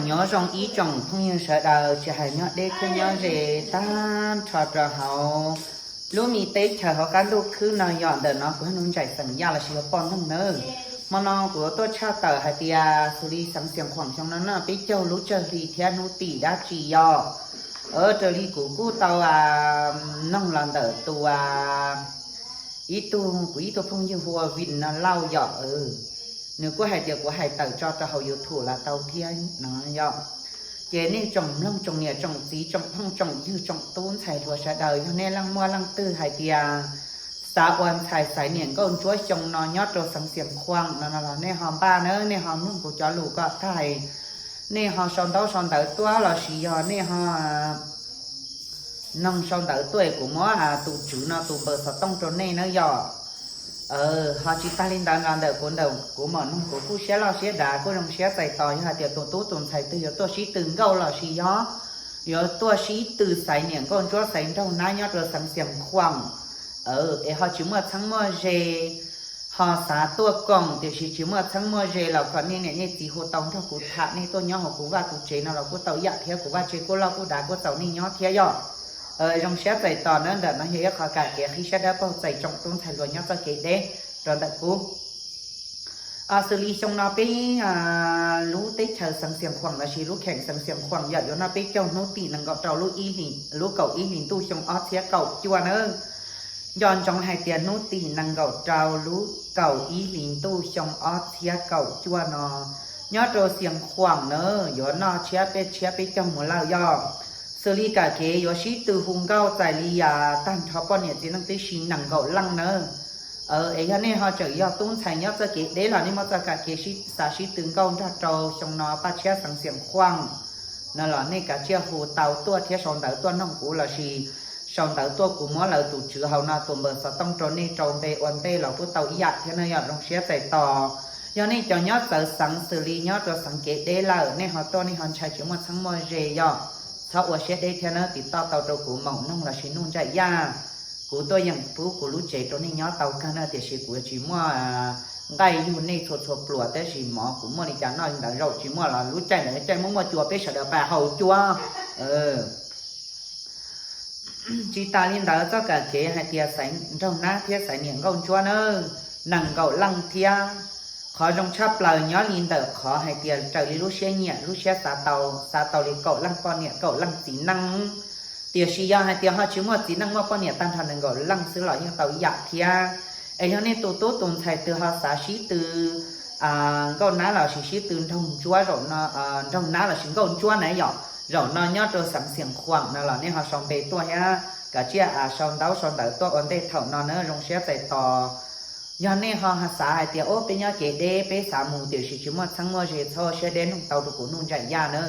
Nyob zoo ib tsoom phooj ywg sawv daws, tsis hais nyob deb thiab nyob ze, tag nrho rau hauv lub me teb chaws hauv qab ntuj khwb no yog ntawm no kuv Nuj Nraim xeem Yaj lossis yog poj noog nawb. Hmo no kuv tuaj tshaj tawm hais tias xws li xeev Xiav Khuam xyoo no no peb caug lub tsawg hli thiab hnub tim dab tsi yog, raws li kuv kuj tau noog los ntawm tus ib tug, kuv ib tug phooj ywg hu ua Vim no Lauj yom. Nws kuj hais tias kuv hais tawm tso rau hauv YouTube los tau thiab no yom. Ces nej tsoom mloog tsoom niam tsoom txiv tsoom phooj tsoom ywg tsoom tub ntxhais hluas sawv daws, yog nej leej muaj leej twg hais tias xav ua ntxhais xaiv niam nkauj ntsuab xyoo no nyob rau xeev Xiav Khuam no no los nej ho npaj na, nej ho mloog kuv cov lus kom tag, nej ho sau ntaub sau ntawv tuaj lossis yog nej ho noog sau ntawv tuaj es kuv muab tus tswv no tus npawb xov tooj rau nej na yom. Ho tsis tag li ntawd los ntawm kuv, ntawm kuv mam noog kuv kuj siab loj siab dav kuj zoo siab txais tos, yog hais tias tus tub tus ntxhais twg yuav tuaj sib tw nkauj lossis yog yuav tuaj sib tw xaiv niam nkauj ntsuab xaiv nraug nab nyob rau xeev Xiav Khuam es ho tsis muaj txheeb muaj ze, ho xav tuaj koom tiam sis tsis muaj txheeb muaj ze los kom nej niam nej txiv hu tau nrog kuv tham, nej tuaj nyob hauv kuv vaj kuv tsev no los kuj tau ib yam thiab, kuv vaj tsev kuj loj kuj dav kuj txaus nej nyob thiab yom. Zoo siab txais tos na, ntawm no yog ib qho kam kev qhib siab dawb paug txais tsoom tub ntxhais hluas nyob txoj kev deb rau ntawm kuv. Xws li xyoo no peb lub teb chaws xeev Xiav Khuam lossis lub kheem xeev Xiav Khuam yom, yuav noj peb caug hnub tim nees nkaum rau lub ib hlis, lub kaum ib hlis ntuj xyoo ob txhiab kaum cuaj na. Nco ntsoov hais tias hnub tim nees nkaum rau lub kaum ib hlis ntuj xyoo ob txhiab kaum cuaj no nyob rau Xiav Khuam na yuav noj tshiab peb, tshiab peb caug mus lawm yom. Xws li kam kev yuav sib tw hu nkauj txais li tag nrho poj niam txiv neej tib si nees nkaum leej na. Es yog nej ho tseem yog tub ntxhais nyob txoj kev deb los nej muaj txoj kam kev xav sib tw nkauj nrog rau xyoo no paj tshiab xeev Xiav Khuam no los nej kav tsij hu tau tuaj thiab sau ntawv tuaj noog kuv lossis sau ntawv tuaj kuv muab lawv tus tswv hauv no tus npawb xov tooj rau nej rau npe ua ntej los kuj tau ib yam thiab na yom. Zoo siab txais tos. Yog nej cov nyob txawv xeev xws li nyob rau xeev kev deb lawm nej ho tuaj nej ho ntshai tsis muaj txheeb muaj ze yom, txhob ua siab deb thiab na, tiv toj tau rau kuv Maum Noog lossis Nuj Nraim Yaj. Kuv tuaj yeem pub kuv lub tsev rau nej nyob tau kawg na, tiam sis kuv tsis muaj nqaij yug nej txhua txhua pluas, tab sis mov kuv muaj li cas noj li ntawd, zaum tsis muaj los lub caij ntawd caij muaj muaj cua peb sawv daws pab haus cua. Tsis tas li ntawd txoj kam kev hais tias xaiv nraug nab thiab xaiv niam nkauj ntsuab na, nees nkaum leej thiab. Qhov zoo tshaj plaws nyob li ntawm qhov hais tias raws li lub siab nyiam lub siab xav tau, xav tau li kaum leej poj niam kaum leej txiv neej. Tiam sis yog hais tias ho tsis muaj txiv neej muaj poj niam tag nrho nees nkaum leej xwb los yeej tau ib yam thiab. Es yog nej tus tub tus ntxhais twg ho xav sib tw nkauj nab lossis sib tw nraug ntsuab, nraug nab lossis nkauj ntsuab na yom, zaum no nyob rau xeev Xiav Khuam no los nej ho sau npe tuaj thiab kav tsij sau ntaub sau ntawv tuaj ua ntej thaum no na, zoo siab txais tos. Yog nej ho xav hais tias ub peb nyob kev deb peb xav mus tiam sis tsis muaj txheeb muaj ze, txhob siab deb, noog tau rau kuv Nuj Nraim Yaj na.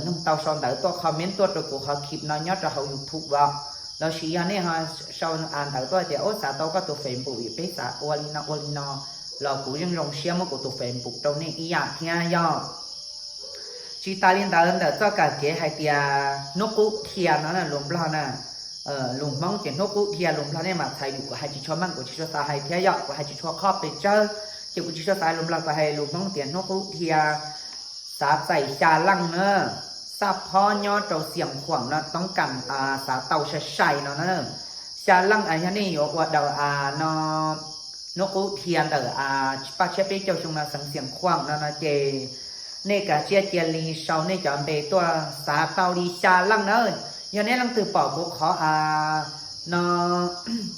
Noog tau sau ntawv tuaj comment tuaj rau kuv qhov clip no nyob rau hauv YouTube os. Lossis yog nej ho sau ntawv tuaj tias ub xav tau koj tus Facebook vim peb xav ua li no ua li no, los kuv yeej zoo siab muab kuv tus Facebook rau nej ib yam thiab yog. Tsis tas li ntawd ntawm txoj kam kev hais tias hnub qub dhia no na, lus Nplog na, lus Hmoob ces hnub qub dhia, lus Nplog nej mam txhais vim kuv hais tsis tshua meej, kuv tsis tshua xav hais thiab yom, kuv hais tsis tshua qhov pes tsawg, ces kuv tsis tshua xav hais lus Nplog, kuv hais lus Hmoob tias hnub qub dhia. Xav txais xya leej na, xaj phob nyob rau Xiav Khuam no toob kas xav tau sai sai no na. Xya leej yog nej yuav ua daus no hnub qub dhia ntawm paj tshiab peb caug xyoo no xeev Xiav Khuam no no ces nej kav tsij cia li sau nej cov npe tuaj, xav tau li xya leej na. Yog nej leej twg pom kuv qhov no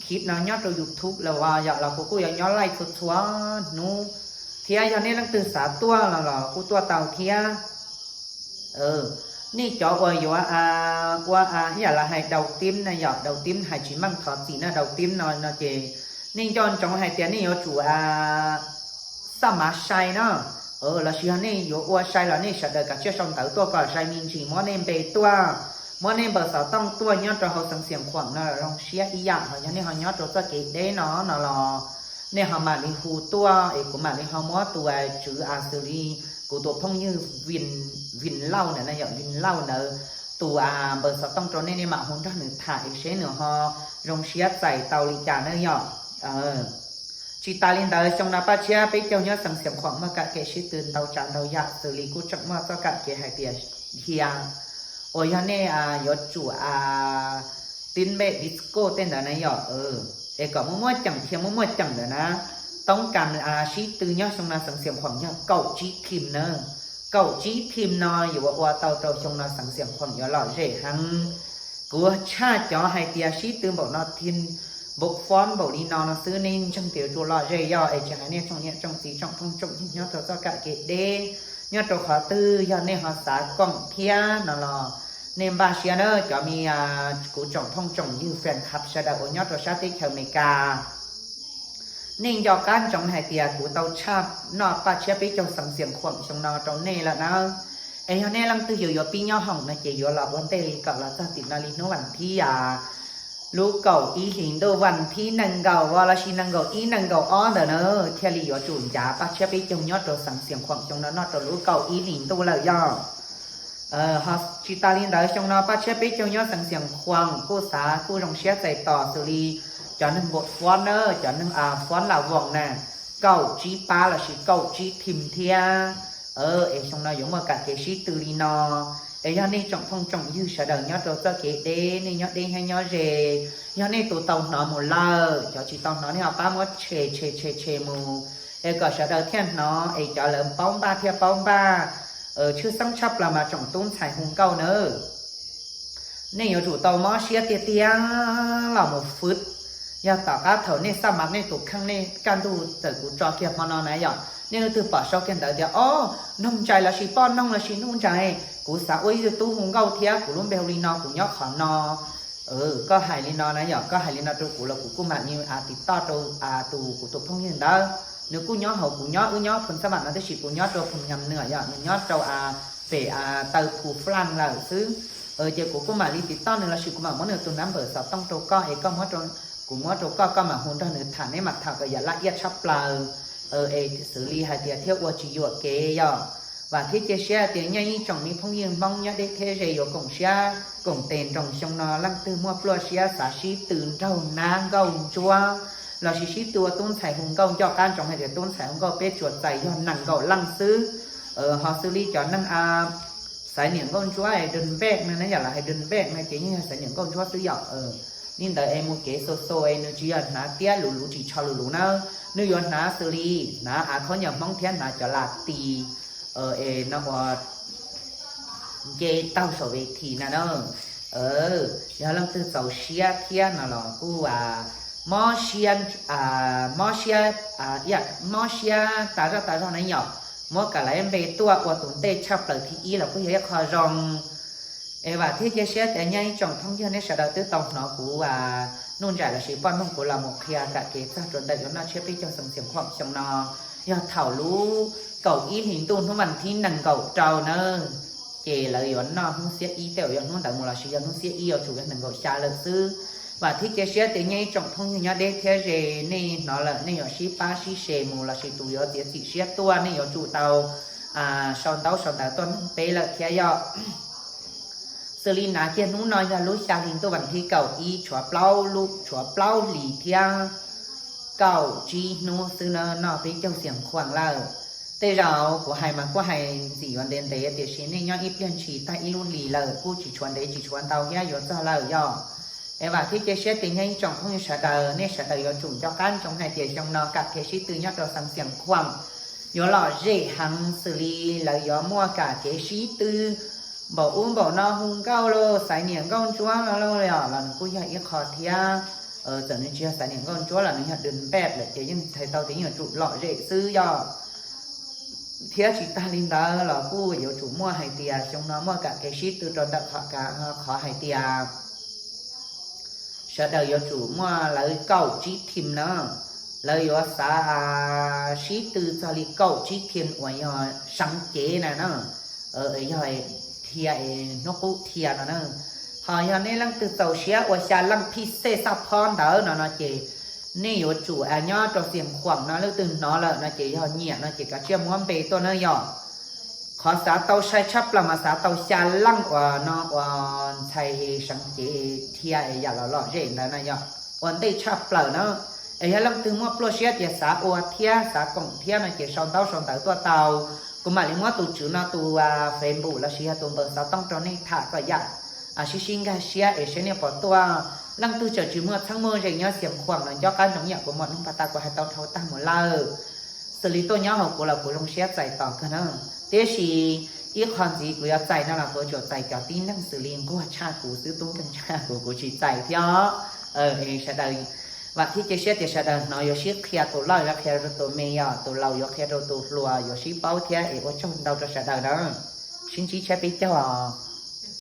clip no nyob rau YouTube los yom, los kuv kuj yuav nyob live txhua txhua hnub, thiab yog nej leej twg xav tuaj los los kuj tuaj tau thiab. Nej cov uas yuav ua ib yam li hais đầu tiên na yom, đầu tiên hais tsis meej thov txim na, đầu tiên no no ces nej nco ntsoov hais tias nej yuav tsum xaj mav sai na, lossis yog nej yuav ua sai los nej sawv daws kav tsij sau ntawv tuaj kom sai me ntsis, muab nej npe tuaj, muab nej npawb xov tooj tuaj nyob rau hauv xeev Xiav Khuam no los zoo siab ib yam. Ho yog nej ho nyob rau txoj kev deb no no los nej ho mam li hu tuaj es kuv mam li ho muab tus tswv xws li kuv tus phooj ywg Vim Lauj ntawd na yom, Vim Lauj ntawd tus npawb xov tooj rau nej, nej mam hu nrog nws tham es seb nws ho zoo siab txais tau li cas na yom. Tsis tas li ntawd, xyoo no paj tshiab peb caug nyob Xeev Khuam muaj kam kev sib tw ntau tsav ntau yam, xws li kuj tseem muaj txoj kam kev hais tias dhia uas yog nej yuav tsum tib npej disco tej ntawd na yom, es kom muaj muaj ceem thiab muaj muaj ceem ntawd na. Toob kas sib tw nyob xyoo no Xeev Khuam yog kaum tsib thim na. Kaum tsib thim no yuav ua tau rau xyoo no Xeev Khuam yuav lom zem heev. Kuv tshaj cov hais tias sib tw npaum no, thim npaum fob npaum li no no xwb, nej ntseeg tias yuav tsum lom zem yog es tsis hais nej tsoom niam tsoom txiv tsoom phooj tsoom ywg nyob rau txoj kam kev deb, nyob rau qhov twg yog nej ho xav koom thiab no los nej npaj siab na, cov me kuv tsoom phooj tsoom ywg fan club sawv daws uas nyob rau sab teb chaws Amelikas. Nej nco qab ntsoov hais tias kuv tau tshaj noj paj tshiab peb caug Xeev Khuam xyoo no rau nej lawm na. Es yog nej leej twg yuav yuav pib nyob hoom no ces yuav los ua ntej li kom los txog tim no li hnub vas thib, lub kaum ib hlis ntuj vas thib nees nkaum los sis nees nkaum ib nees nkaum ob ntawd na, thiaj li yuav tsum ncav paj tshiab peb caug nyob rau Xeev Khuam xyoo no noj rau lub kaum ib hlis ntuj lawm yog. Ho tsis tas li ntawd, xyoo no paj tshiab peb caug nyob Xeev Khuam kuj xav kuj zoo siab txais tos xws li cov neeg npaum fob na, cov neeg fob la voos na, kaum tsib pab los sis kaum tsib thim thiab. Es xyoo no yuav muaj kam kev sib tw li no. Es yog nej tsoom phooj tsoom ywg sawv daws nyob rau txoj kev deb, nej nyob deb nyob nyob ze, yog nej tus tau hnov mus lawm, cov tsis tau hnov nej ho pab muab tshe tshe tshe tshe mus, es kom sawv daws thiaj hnov es cov lawv paub npaj thiaj paub npaj. Tshwj xeeb tshaj plaws mas tsoom tub ntxhais hu nkauj nawb, nej yuav tsum tau mob siab tiag tiag los mus fwv. Yog tom qab thaum nej xaj mas nej tus kheej nej kaj ntug txawm kuv tso kiag hmo no na yom, nej leej twg pom sau kiag ntawd tias, o, noog ntsais los sis poj noog los sis nuj ntsais, kuv xav ua ib tug tub hu nkauj thiab kuv lub npe hu li no, kuv nyob qhov no. Koj hais li no na yom, koj hais li no rau kuv los kuv kuj mam li tiv toj rau tus kuv tus phooj ywg ntawd. Nws kuj nyob hauv kuv nyob, wb nyob phu xab vam no tab sis kuv nyob rau phu nyam nws yom, nws nyob rau pem taw phu flan lawm xwb. Ces kuv kuj mam li tiv toj nws los sis kuv mam muab nws tus nab npawm xov tooj rau koj es koj, kuv muab rau koj, koj mam hu nrog nws tham, neb mam tham kom yam laj iab tshaj plaws. Es xws li hais tias thiaj ua tsis yuam kev yom. Vam thiab cia siab tias nyob ib tsoom me phooj ywg Hmoob nyob deb thiab ze yuav koom siab koom tes nroos xyoo no leej twg muaj pluaj siab xav sib tw nraug nab nkauj ntsuab los sis sib tw ua tub ntxhais hu nkauj, nco qab ntsoov hais tias tub ntxhais hu nkauj peb tsuas txais yog nees nkaum leej xwb. Ho xws li cov neeg xaiv niam nkauj ntsuab es dun npej no na yom, los hais dun npej no ces yeej yog xaiv niam nkauj ntsuab xwb yom. Li ntawd es mus kev xo xo es nws tsis yog hnav tiab luv luv tsis tsho luv luv na, nws yuav hnav xws li hnav av khaub ncaws Hmoob thiab hnav cov las tis es no ua nce taug saum ve thim na na. Yog leej twg txaus siab thiab no los kuj mob siab, mob siab, mob siab tas zoj tas zog na yom, muab kam lawv npe tuaj ua tus ntej tshaj plaws thib ib los kuj yog ib qho zoo. Es vam thiab cia siab tias nyob ib tsoom phooj ywg neb sawv daws twb tau hnov kuv nuj ntsais los sis poj noog kuv los mus qhia kam kev txog rau ntawm yuav noj tshiab peb caug Xeev Khuam xyoo no, yog thaum lub kaum ib hlis ntuj hnub vas thib nees nkaum rau na, ces lawv yuav noj hnub xiab ib, tej zaum yog hnub ntawd mus los sis yog hnub xiab ib yuav tsum yog nees nkaum xya lawm xwb. Vam thiab cia siab tias nyob ib tsoom phooj ywg nyob deb thiab ze nej hnov lawm nej yuav sib pab sib se mus los sis tus yuav txiav txim siab tuaj nej yuav tsum tau sau ntaub sau ntawv tuaj noog peb lawm thiab yom. Xws li na kiag hnub no yog lub xya hli ntuj vas thib kaum ib, tshuav plaub lub, tshuav plaub hlis thiab kaum tsib hnub xwb na noj peb caug Xeev Khuam lawm. Tej zaum kuv hais mas kuj hais ntxim yuav ntev ntev tiam sis nej nyob ib pliag ntshis tag ib lub hlis lawm kuj tsis tshuav ntev tsis tshuav ntau thiab yuav txog lawm yom. Es vam thiab cia siab tias nyob ib tsoom phooj ywg sawv daws nej sawv daws yuav tsum nco qab ntsoov hais tias xyoo no kam kev sib tw nyob rau Xeev Khuam yuav lom zem heev xws li lawv yuav muaj kam kev sib tw npaum ub npaum no hu nkauj los xaiv niam nkauj ntsuab no los yom, los nws kuj yog ib qho thiab. Txawm nws tsis yog xaiv niam nkauj ntsuab los nws yog dun npej lawm ces yeej txhais tau tias yeej yuav tsum lom zem xwb yom. Thiab tsis tag li ntawd los kuj yuav tsum muaj hais tias xyoo no muaj kam kev sib tw rau ntawm qhov, qhov hais tias sawv daws yuav tsum muaj lawv kaum tsib thim na, lawv yuav xav sib tw txog li kaum tsib thim uas yog seev cev na na, yog dhia es hnub qub dhia no na. Ho yog nej leej twg txaus siab ua xya leej phij xej xaj phob ntawd no no ces nej yuav tsum nyob rau Xeev Khuam no, leej twg hnov lawm no ces yog nyiam no ces kav tsij muab npe tuaj na yom. Qhov xav tau sai tshaj plaws mas xav tau xya leej uas no uas ntxhais seev cev dhia es yam los lom zem ntawd na yom, ua ntej tshaj plaws na. Es yog leej twg muaj pluaj siab tias xav ua thiab xav koom thiab no ces sau ntaub sau ntawv tuaj tau, kuv mam li muab tus tswv no tus Facebook lossis yog tus npawb xov tooj rau nej tham kom yam sib sib nkag siab es saib nej puas tuaj. Leej twg tseem tsis muaj txheeb muaj ze nyob Xiav Khuam los nco qab ntsoov yam kuv muam Nuj Pas Tas kuv hais tau dhau tag mus lawm. Xws li tuaj nyob hauv kuv los kuv zoo siab txais tos kawg na. Tiam sis ib qho ntxiv kuv yuav txais no los kuv tsuas txais cov tib neeg xws li nquag tshaj kuv xwb, tub nkeeg tshaj kuv kuv tsis txais thiab. Sawv daws vam thiab cia siab tias sawv daws hnov yuav sib qhia, tus loj yuav qhia rau tus me, yog tus laus yuav qhia rau tus hluas, yuav sib paub thiab es ua tsaug ntau rau sawv daws na. Sib ntsib tshiab peb caug os.